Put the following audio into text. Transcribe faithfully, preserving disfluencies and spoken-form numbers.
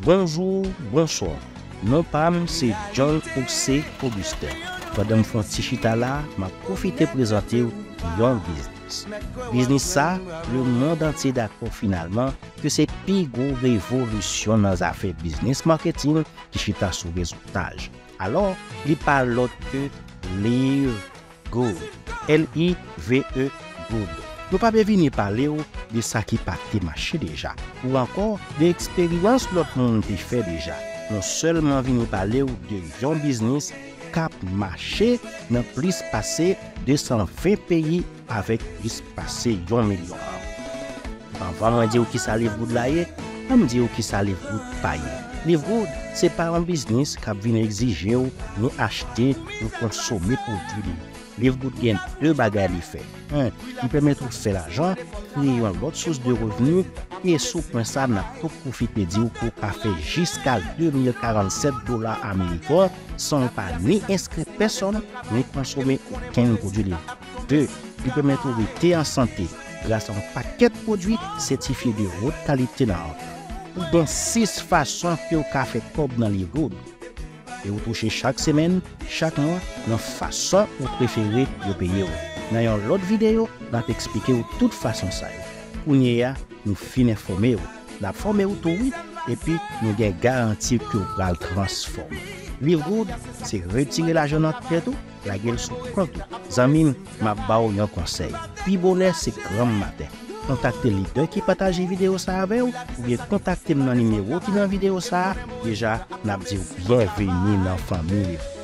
Bonjou, bonswa. Non pa m se John José Augustin. Pandan m fè yon ti chita la, m ap pwofite prezante w yon biznis. Biznis sa, lemonn antye dakò finalman ke se pi gwo revolisyon nan zafè biznis maketin ki chita sou rezotaj. Alò, li pa lòt ke Live Good, L I V E Good. Nou pa vle vini pale w de sa ki pa te mache deja, ou ankò de eksperyans lòt moun te fè deja. Nou sèlman vini pale w de yon biznis k ap mache nan plis pase de san ven peyi avèk plis pase yon milyon manm. Anvan mwen di w kisa Live Good la ye, ann di w kisa Live Good pa ye. Live Good se pa yon biznis k ap vin egzije w ni achte ni konsome pwodui li. Live Good gen de bagay li fè. En, li pèmèt ou fè lajan, kreye yon lòt sous de revni, e sou pwen sa, n ap tou pwofite di w ke w ka fè jiska de mil karannsèt dola ameriken san w pa ni enskri pèsonn, ni konsome okenn pwodui li. De, li pèmèt ou rete an sante gras a yon pakèt pwodui sètifye de wot kalite nan. Ou gen sis fason ke w ka fè kòb nan Live Good. E ou touche chak semèn, chak mwa, nan fason ou prefere yo peye w. Nan yon lòt videyo, n ap eksplike w tout fason sa yo. Kounye a, nou fin enfòme w. N ap fòme w tou wi, epi nou gen garanti ke w pral transfòme. Live Good, se retire lajan nan tèt ou, lage l sou kont ou. Zanmi m, m ap ba w yon konsèy. Pi bonè se granm maten. Kontakte lidè ki pataje videyo sa a avè w, oubyen kontakte m nan nimewo ki nan videyo sa a. Deja, n ap di w byenveni nan fanmi Live Good.